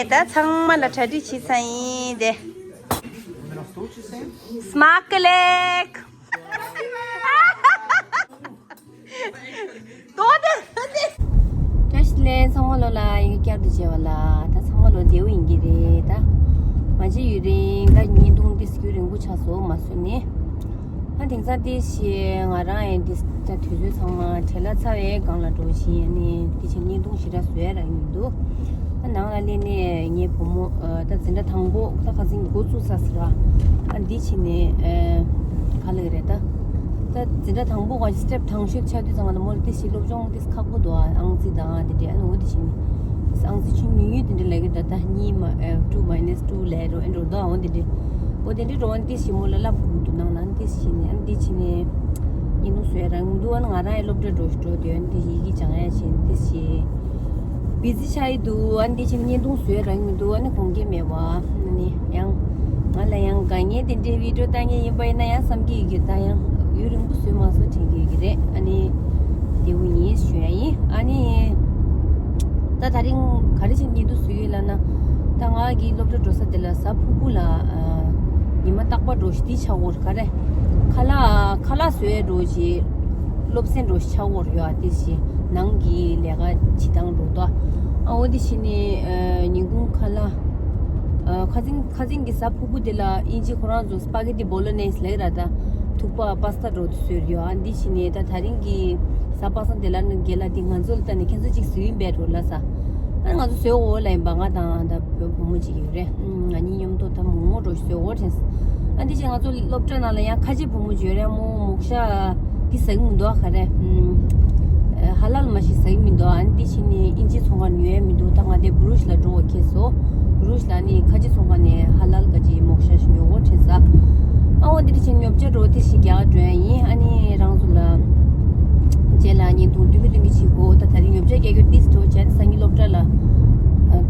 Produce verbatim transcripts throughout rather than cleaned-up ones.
ད་ཚང་མ་ལ་གྲ་སྒྲིག་བྱས་ཚར་ཡིན་ཏེ། སྨག་ལེགས། དོ་དེ་དེ། བཀྲ་ཤིས་བདེ་ལེགས། ཚང་མ་ལོ་ལ་ཡིན་གྱི་བསྐྱར་དུ་མཇལ་བ་ལ། ད་ཚང་མ་ལོ་བདེ་པོ་ཡིན་གྱི་རེད། ད་མ་མཇལ་ཡུན་རིང་། ད་བརྙན་ཐུང་འདི་རྒྱུན་རིང་པོ་ཆགས་སོང་མ་བཟོས་ནས། ད་དེང་སང་དེ་བཞིན་ང་རང་ཡང་འདི་ད་དུས་ཚོད་ཚང་མ་བྲེལ་བ་ཚ་བའི་སྒང་ལ་འགྲོ་བཞིན། ཨ་ནི་དེ་བཞིན་བརྙན་ཐུང་ཞེ་དྲག་བཟོ་ཡ་རག་གི་མི་འདུག་ད་ནང་ལ་སླེབས་ནས་ངའི་བུ་མོ་ད་འཛིན་གྲྭ་དང་པོ་ད་ཁ་སང་འགོ་བཙུགས་ཚར་ཟེར་བ། ཨ་འདི་བྱས་ནས་ག་ལ་གི་རེད། ད་ད་འཛིན་གྲྭ་དང་པོ་ག་སི་ཊེབ་དང་ཤོས་ཆགས་དུས་ཙང་ང་ལ་མོ་ལ་དེ་བཞིན་སློབ་སྦྱོང་དེ་ཁག་པོ་འདུག་ཨང་རྩིས་དང་དེ་འདྲས། ཨ་ནི་འོ་དེ་བཞིན་ཨང་རྩིས་ཆུང་ཉུང་ཉུང་དེ་འདྲས་ལབ་ཀྱི་འདུག་ད་གཉིས་མ་two minus two ལབ་རོ། ཨེ་འགྲོ་འདུག་འོ་དེ་འདྲས། འོ་དེ་འདྲས་འགྲོ་བ་ནི་དེ་བཞིན་མོ་ལ་བསླབ་དགོས་ཀྱི་འདུག་ནང་ན། ཨ་ནི་དེ་བཞིན་ཨ་ནི་དེ་བཞིན་བརྙན་ཐུང་བཟོ་ཡ་རག་མི་འདུག་ཨ་ནི་ང་རང་ཡང་སློབ་གྲྭ་འགྲོ་ཞིག་འགྲོ་དེ། ཨ་ནི་དེ་ཡི་གེ་སྦྱང་ཡ་བྱས་ནས་དེ་བཞིན་བི་ཛི་ཆགས་ཡི་འདུག་ཨ་ནི་དེ་བཞིན་བརྙན་ཐུང་བཟོ་ཡ་རག་མི་འདུག་ཨ་ནི་དགོངས་འགལ་མེད་པ། ཨ་ནི་ཡང་ང་ལ་ཡང་དཀའ་ངལ་དེ་འདྲའི་བི་ཌི་ཡོ་ལྟ་མཁན་ཡིན་པ་ཡིན་ན་ཡང་བསམ་གྱི་ཡོད་ཀྱི། ད་ཡང་ཡུན་རིང་པོ་བཟོས་མ་སོང་དྲན་གྱི་ཡོད་ཀྱི་རེད། ཨ་ནི་དེ་འུ་ཡིན་ཞུ་ཡ་ཡིན། ཨ་ནི་ད་ད་རིང་ག་རེ་བྱས་བརྙན་ཐུང་བཟོས་ཡོད་ལབ་ན། ད་ང་གི་སློབ་གྲྭ་འགྲོ་ས་དེ་ལ་གཟའ་ཕུར་བུ་ལ་ཉི་མ་རྟག་པར་འགྲོ་ཞིག་དེ་ཆགས་འོར་ག་རེ། ཁ་ལག་ཁ་ལག་བཟོས་འགྲོ་ཞིག་སློབ་ཚན་འགྲོ་ཞིག་ཆགས་འོར་ཡོད། ཨ་དེ་བཞིན་ནང་གི་ལས་ཀ་བྱེད་སྟངས་འགྲོ་ད། ཨ་འོ་དེ་བཞིན་ནི་ཉིན་གུང་ཁ་ལག་ཁ་སང་ཁ་སང་གི་གཟའ་ཕུར་བུ་དེ་ལ་དབྱིན་ཇི་ཁོ་རང་ཚོ་སི་པ་གེ་ཏི་བོ་ལོ་ནེ་ཛི་ལབ་ར། ད་ཐུག་པ་པ་སི་ཏ་འགྲོ་དུ་བཟོས་ཡོད། ཨ་འདི་བྱས་ནས་ད་ད་རིང་གི་གཟའ་པ་སངས་དེ་ལ་ནི་རྒན་ལགས་དེ་ང་ཚོ་ལ་ལྟ་ནས་ཁྱེད་ཚོ་གཅིག་བཟོས་ཡིན་པས་འགྲོ་ལ་ས། ཨ་ང་ཚོ་བཟོས་འོ་ལ་ཡིན་པ། ང་དང་ད་བུ་བུ་མོ་གཅིག་ཡོད་རེད། ང་གཉིས་མཉམ་དུ་ད་མོག་མོག་འགྲོ་བཟོས་འོ་དྲན། ཨ་འདི་བྱས་ང་ཚོ་སློབ་གྲྭ་ནང་ལ་ཡང་ཁ་ཆེ་བུ་མོ་གཅིག་ཡོད་རེད། མོ་མོག་ཤ་འདི་ཟ་གི་མི་འདུག་ཨ་ག་རེ། ཧ་ལ་ལ་མ་ཞིག་ཟ་གི་མི་འདུག་ཨ་འདི་བྱས་ནས་ཨིན་ཇི་ཚོང་ཁང་ཉོ་ཡ་མི་འདུག་ད་ང་དེ་བུ་རུ་ཤི་ལ་འགྲོ་བ་ཁེལ་སོང་། རུ་ཤི་ལ་ནི་ཁ་ཆེ་ཚོང་ཁང་ནས་ཧ་ལ་ལ་ག་ཅི་མོག་ཤ་ཞིག་ཉོ་འོ་དྲན་ས། ཨ་འོ་འདི་འདྲ་བྱས་ཉོ་ཆ་འགྲོ་དེ་ཞིག་རྒྱག་འགྲོ་ཡ་ཡིན། ཨ་ནི་རང་ཚོ་ལ་རྗེས་ལ་བརྙན་ཐུང་སྟོན་གི་སྟོན་གི་བྱེད་དགོས། ད་ད་རིང་ཉོ་ཆ་རྒྱག་རྒྱུ་ཏིས་འགྲོ་བྱས་ནས་སང་ཉིན་སློབ་གྲྭ་ལ་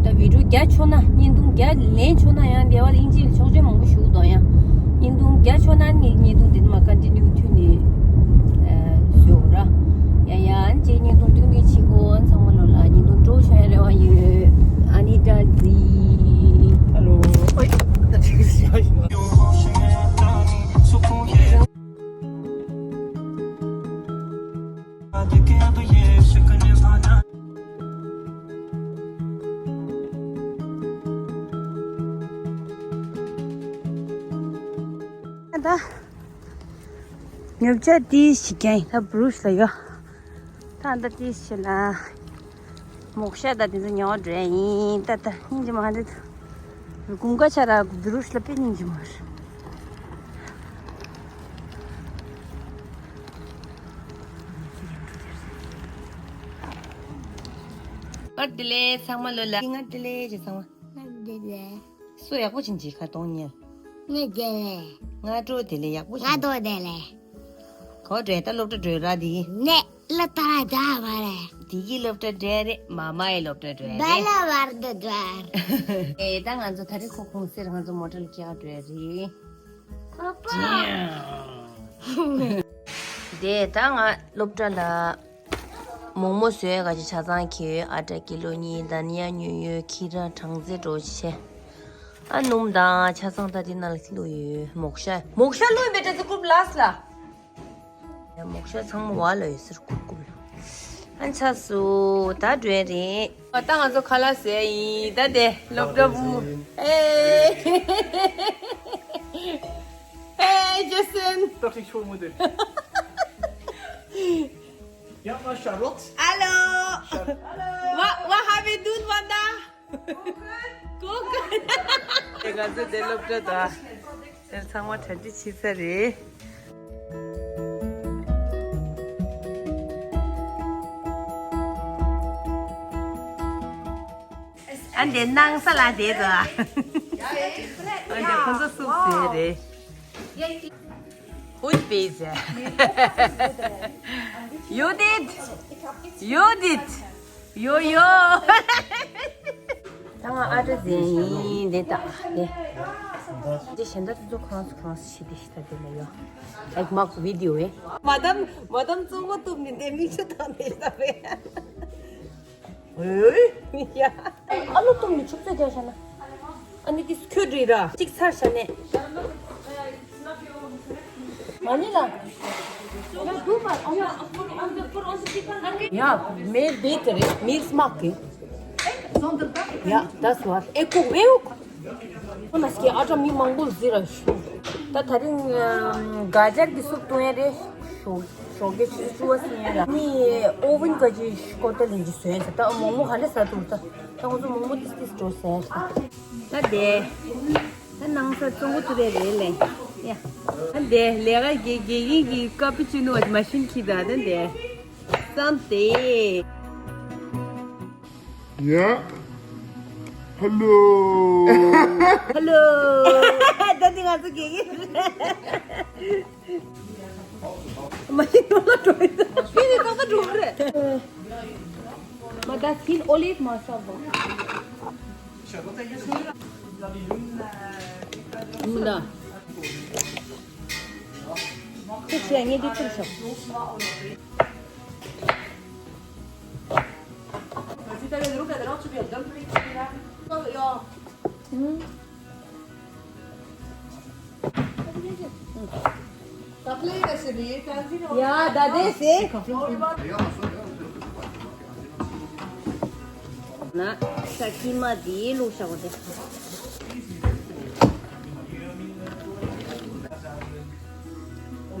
ད་བི་ཌི་ཡོ་རྒྱག་ཆོག་ན། བརྙན་ཐུང་རྒྱག་ལེན་ཆོག་ན། ཡང་འདི་བ་ལ་དབྱིན་ཇི་ལ་ཆོག་མཆན་མང་པོ་ཞུ་འདུག་ཡང་བརྙན་ཐུང་རྒྱག་ཆོག་ན་ངས་བརྙན་ཐུང་འདི་མ་ཀོན་ཊི་ནིའུ་མཐུད་ནས་བཟོ་ར། ཡ་ཡ་ཨ་ནི་བརྙན་ཐུང་སྟོན་གི་བྱེད་དགོས། ཚང་མ་ལོ་ལ་བརྙན་ཐུང་སྤྲོ་བྱུང་ཡ་རེ་བ་ཡོད། ཨ་ནི་ད་ཟི། ཧ་ལོ། ཨོའི། ད་ཉོ་ཆ་ཏིས་ཞིག་ཀྱང་ད་བུ་རུ་ཤི་ལ་ཡོད། ད་ད་ཏིས་ཞིག་ལ། མོག་ཤ་ད་དེ་ཚོ་ཉོ་འགྲོ་ཡ་ཡིན། ད་ད་སྙིང་རྗེ་མ་རེད། དགུན་ཁ་ཆ་ར་བུ་རུ་ཤི་ལ་དཔེ་སྙིང་རྗེ་མ་རེད། སྔར་དེ་ལས་ཚང་མ་ལོ་ལ། སྔར་དེ་ལས་ཅེས་ཚང་མ། སྔར་དེ་ལས། སུ་ཡག་པོ་ཅིག་གྱིས་ཁ་གཏོང་ཉེ། ངས་དེ་ལས། ང་སྤྲོ་དེ་ལས་ཡག་པོ་ཅིག་ང་ཏོ་དེ་ལས། གོ་འདྲེ་ད་སློབ་གྲྭ་འགྲོ་ར་དེ་གི། ནས་ལ་ད་ར་ད་བ་རེད། དེ་གི་སློབ་གྲྭ་འགྲོ་རེད། མ་མ་ཡི་སློབ་གྲྭ་འགྲོ་རེད། བ་ལ་བར་དུ་འགྲོ། ཨེ་ད་ང་ཚོ་ད་རེས་ཁོ་ཁུངས་སེར་ང་ཚོ་མོ་ཊ་ལ་སྐྱེལ་འགྲོ་རེད། པ་པ། དེ་ད་ང་སློབ་གྲྭ་ལ། མོག་མོག་བཟོས་ག་ཅི་ཆ་ཚང་གི་ཨ་ཏྲ་ཀི་ལོ་གཉིས། དྷ་ནི་ཡ་ཉོས་ཡོད། ཁྱི་ར་གྲང་ཚལ་འགྲོ་ཆེ། ཨ་སྣུམ་དང་ཆ་ཚང་ད་དེ་ནང་ལ་བླུགས་ཡོད། མོག་ཤ་མོག་ཤ་བླུགས་ཡོད་པའི་དྲ་ཚིགས་ཀུབ་ལགས་ལ། མོག་ཤ་ཚང་མ་བ་ལ་ཡོད་ཟེར་ཀུབ་ཀུབ་ལ། ཨ་ཆ་སུ་ད་འགྲོ་ཡ་རེད། ཨ་ད་ང་ཚོ་ཁ་ལག་ཟས་ཡིན། ད་དེ་སློབ་གྲྭ་བུ། ཨེ། ཨེ་ཇེ་སན། ཏག་ཅིག་ཆོག་མོ་དེ། Hello. What, what have you done, Wanda? Good. དེ་ང་ཚོ་དེ་སློབ་གྲྭ་དང་། དེར་ཚང་མ་གྲ་སྒྲིག་བྱས་ཚར་རེད། ཨ་འདི་སྣང་ས་ལ་བསྡད་འདུག་ཨ་འདི་ཁོ་ཚོ་སུབ་ཟེར་རེད། Who is busy? You did? You did? Yo yo. ད་ང་ཨ་ཏྲ་ཟེར་ཡིན། འདི་ད་འདི། འདི་གཞན་དག་ཚོ་གང་སུ་གང་སུ་ཤི་དེ་ཤི་ད་དེ་ལ་ཡོད། Like, mark video, eh? Madam, madam, ཙོང་མ་གཏུབ་ནི་འདི་མིག་ཆུ་བཏང་ནི་ལ་བས། ཨོའི། ཡ། ཨ་ལོ་གཏུམ་ནི་ཆུ་ཚོད་རྒྱག་བྱ་ན། ཨ་ནི་ཏིས་ཁྱོད་རི་ར་གཅིག་ཚར་བྱ་ནས། མ་ནི་ལ། ཡ་མེ་བེ་ཀ་རེ་མེ་སྨག་གི། ཡ་that's what ཨེ་ཀོ་བེའུ། ཁོ་ན་སྐྱེ་ཨ་ཏྲ་མི་མང་པོ་ཟི་ར་ཤུ། ད་ད་རིང་ག་ཇར་གི་སུབ་བཏུང་ཡ་རེད་ཤུ། ཞོགས་ཀས་ཆུ་ཚོད་བཅུ་པ་ཟིན་ཡ་ལ། ནི་ཨོ་ཝན་ག་ཅི་ཀོ་ཏ་ལིན་ཅི་བཟོས་ཡ་ད་མོག་མོག་ག་ལེ་ཟ་ཐུབ་ད། ད་ཁོ་ཚོ་མོག་མོག་ཏིས་ཏིས་འགྲོ་ཟེར་ད། ད་དེ། ད་ནང་ས་བཙོང་གོ་ཐུབ་པའི་རེད་ལེ། ཡ། ད་དེ་ལས་ཀ་དགེ་དགེ་རྒན་གྱི་ཀ་པི་ཅི་ནོ་མ་ཤིན་ཁྱི་ད་ད་དེ། བསམ་སྟེ། ཡ། ཧ་ལོ། ཧ་ལོ། ད་འདི་ང་ཚོ་དགེ་རྒན་རེད། མ་ཤེས་ནོར་ལ་འགྲོ་ཡི། ཕི་ནི་ཏག་ཏག་འགྲོ་གི་རེད། མ་ད་ཧིན་ཨོ་ལིབ་མ་ཤ་བ། མི་ད། ཁྱེད་ཆེ་ངས་འདི་ཁུར་ཤོག་ཡ་ད་དེ་སེ། ན་ས་ཀི་མ་དེ་ལོ་ཤ་བ་དེ།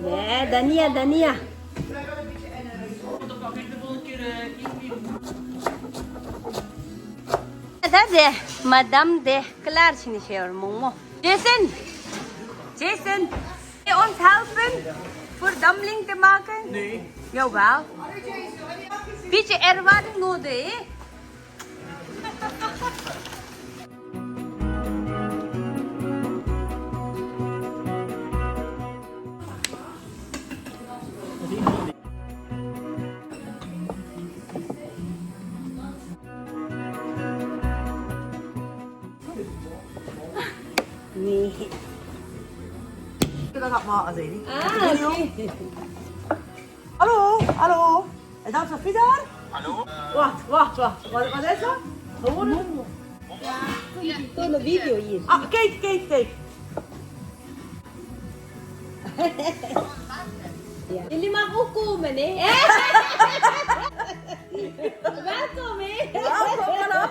ལེ་ད་ནི་ཡ་ད་ནི་ཡ། ད་དེ་མ་དམ་དེ་ཀླར་ཕྱིན་ནས་བཤད་བར་མོག་མོག Jason, Jason, kannst du uns helfen für Dumpling zu machen? Nee. Jawel. Bitte erwarten nur die. Nee. Ah, okay. Hallo, hallo. Is dat Fidar? Hallo? Wacht, wacht, wacht. Wat, wat is dat? Gewoon een... Toon een video hier. Ah, kijk, kijk, kijk. Ja. Jullie mag ook komen, hè? Welkom, hè? Welkom, hallo.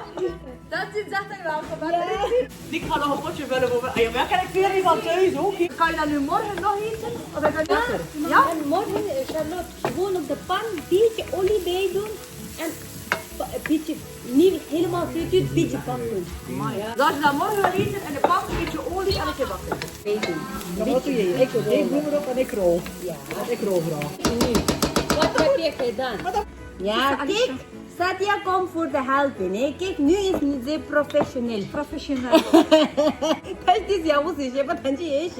Dat is echt een welkom. Ja. Die kan nog een potje vullen voor me. Ah, ja, maar kan ik veel niet van thuis ook? Kan je dat nu morgen nog eten? Of is dat later? Ja? En morgen, eh, Charlotte, gewoon op de pan, beetje olie bij doen. En pa-, een beetje, niet helemaal frituur, beetje bakken. Ja. Laat je dat morgen wel eten en de pan een beetje olie en een keer bakken. Beetje. Dan moet je, ik, ik doe erop en ik rol. Ja. Ik rol graag. Wat heb je gedaan? Ja, kijk, Satya komt voor de helpen, hè. Kijk, nu is ze professioneel. Professioneel. Dat is jouw zin, maar dan zie je.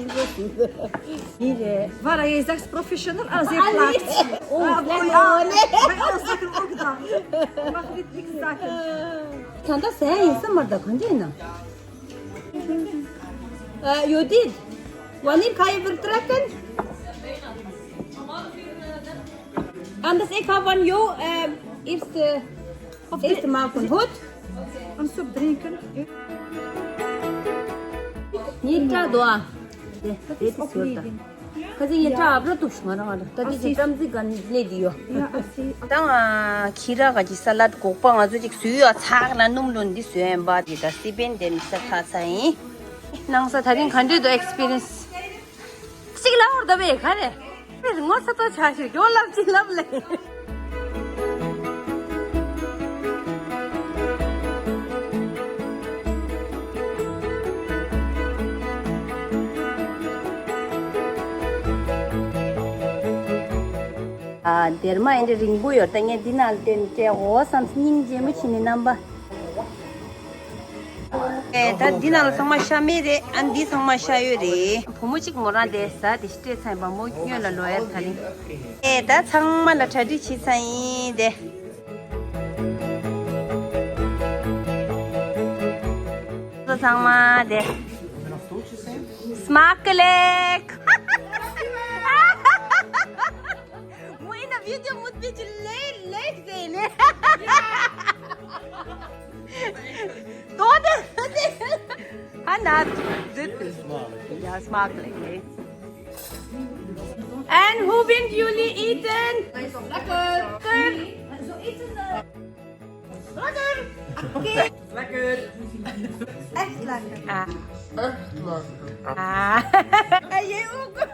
Hier, eh, waar hij zegt professional, als hij plaatst. Oh, ah, lekker, ja, oh, nee. Bij ons zeggen ook dat. Je mag niet niks zeggen. Kan dat zijn? Is dat maar dat kan je nou? Eh, Judith, wanneer ga je vertrekken? Anders, ik ga van jou, eh, eerst, eh, eerst maken, goed? Een soep drinken. Niet klaar, doa. Dat is ook leaving. ཁ་སང་ཡིན་ཁྲ་ཨབ་ར་ཏུག་ཤི་ང་རང་ང་རང་ད་དེ་ཅིག་བཀྲམ་རྩི་ག་ནས་སླེབས་དེ་ཡོད། ད་ང་ཁྱི་ར་ག་ཅིག་ས་ལད་སྒོག་པ་ང་ཚོ་ཅིག་བཟོས་ཡོད་ཚགས་ལ་སྣུམ་ལོན་འདི་བཟོས་ཡིན་པ་དེ་ད་སི་པན་དེ་མི་ས་ཐག་ཚ་ཡིན། ནང་ས་ད་རིང་ག་འདྲས་འདུག་ཨེགས་པི་རི་ཡན་སི། གཅིག་ལ་འོར་ད་བས་ག་རེ། ངོ་ཚ་ཏོ་ཆ་ཞིག་ཡོ་ལབ་ཅི་ལབ་ལེ། ཨ། སྡེར་མ་ཨེ་འདྲ་རིང་པོ་ཡོད་ད་ངས་འདི་ནང་བསྟན་སྤྲད་འོ་བསམ་སྙིང་རྗེ་མོ་བྱིན་ནས་རྣམ་པ། ཨེ་ད་འདི་ནང་ལ་ཚང་མ་ཤ་མེད་རེད། ཨ་འདི་ཚང་མ་ཤ་ཡོད་རེད། བུ་མོ་གཅིག་མོ་རང་དེ་ཟ་དེ་སྤྲད་ཚར་བ་མོ་སྔོན་ལ་ལོ་ཡར་ད་རིང་། ཨེ་ད་ཚང་མ་ལ་གྲ་སྒྲིག་བྱས་ཚར་ཡིན་དེ། ཚང་མ་དེ། Smakelijk! Moet in de video moet een beetje leuk, leuk zijn, hè? Dodde! Ah, na, dit is. Ja, smakelijk, hè? En hoe vindt jullie eten? Lekker! Lekker! Lekker! Oké. Lekker! Echt lekker. Ah. Ah. En jij ook?